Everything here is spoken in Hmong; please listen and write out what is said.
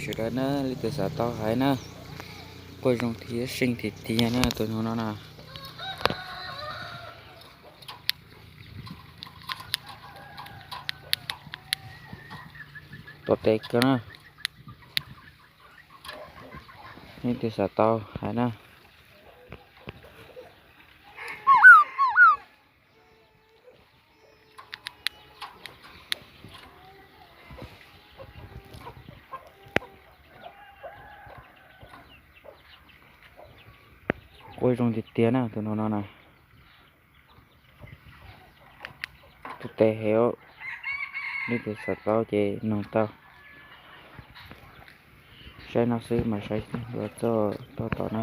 Sawv daws na, leej twg xav tau hais na, quaj zoo thiab seej tiag tiag na tus no no na. Tom tes kawg na, leej twg xav tau hais na. Quaj zoo tiag tiag na tus no no na. Tus tes heev, leej twg xav tau ces noog tau. Saib no xwb mas saib txog toj tom na.